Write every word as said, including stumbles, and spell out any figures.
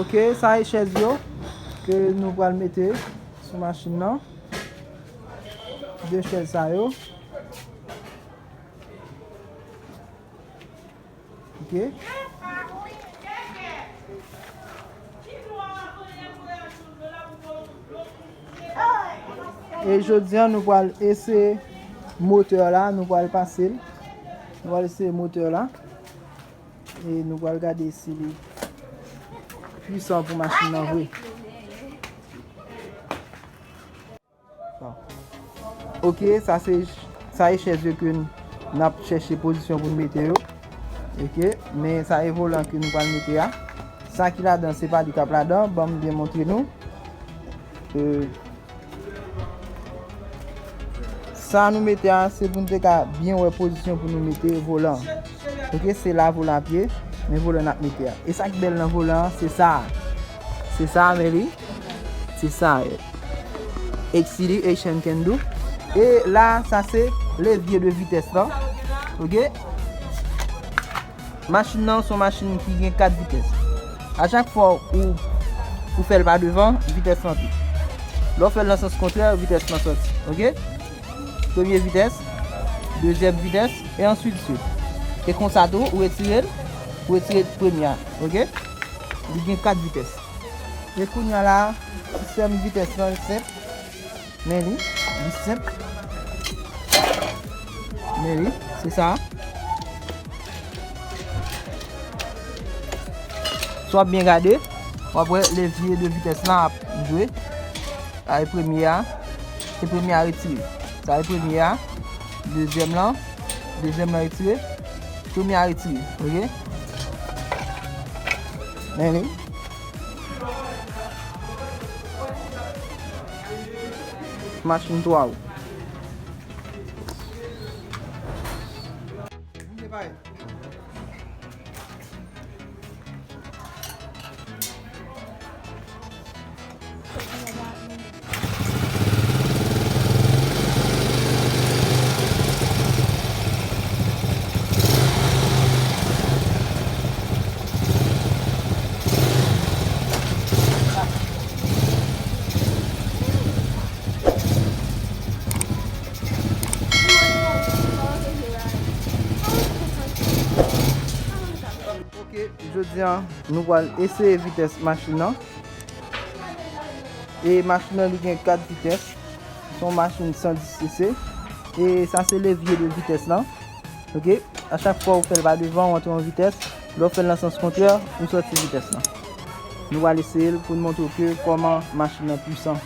Ok, sa e chèz yo ke nou pral mete sou machin nan. De chèz sa yo. Ok. E jodi a, nou pral eseye motè la, nou pral pase l. Nou pral eseye motè la. E nou pral gade si li pwisan pou machin nan vre. Ok, sa se, sa e chèz yo ke n, n ap chèche pozisyon pou n mete yo. Ok, men sa e volan ke nou pral mete a. Sa ki ladan, se pa li k ap ladan, ban m byen montre nou. Euh, sa nou mete a, se pou n te ka byen wè pozisyon pou nou mete volan. Ok, se la volan ap ye, men volan n ap mete a. E sa k bèl nan volan an, se sa. Se sa, men li. Se sa. Exceeding Asian can do. E la, sa se levye de vitès lan. Ok? Machin nan se yon machin ki gen kat vitès. A chak fwa ou, ou fè l pa devan, vitès lan antre. Lè w fè l nan sans kontrè, vitès lan sòti. Ok? Premye vitès, dezyèm vitès, e answit swit. E konsa tou, ou retire l, ou retire premye a. Ok? Li gen kat vitès. E kounye a la, sistèm vitès lan senp. Men li, li senp. Men li, se sa. Si w ap byen gade, w ap wè levye de vitès lan ap jwe. Sa e premye a. Se premye a retire. Sa e premye a. Dezyèm lan. Dezyèm lan retire. Premye a retire. Ok? Men li. Machin twa wou. Ok, jodi a, nou pral eseye vitès machin nan. E machin nan, li gen kat vitès. Se yon machin san dis C C. E sa se levye de vitès lan. Ok? A chak fwa ou fè l pa devan, ou antre yon vitès. Lè w fè l nan sans kontrè, ou sòti vitès lan. Nou pral eseye l pou n montre w ke kòman machin nan pwisan.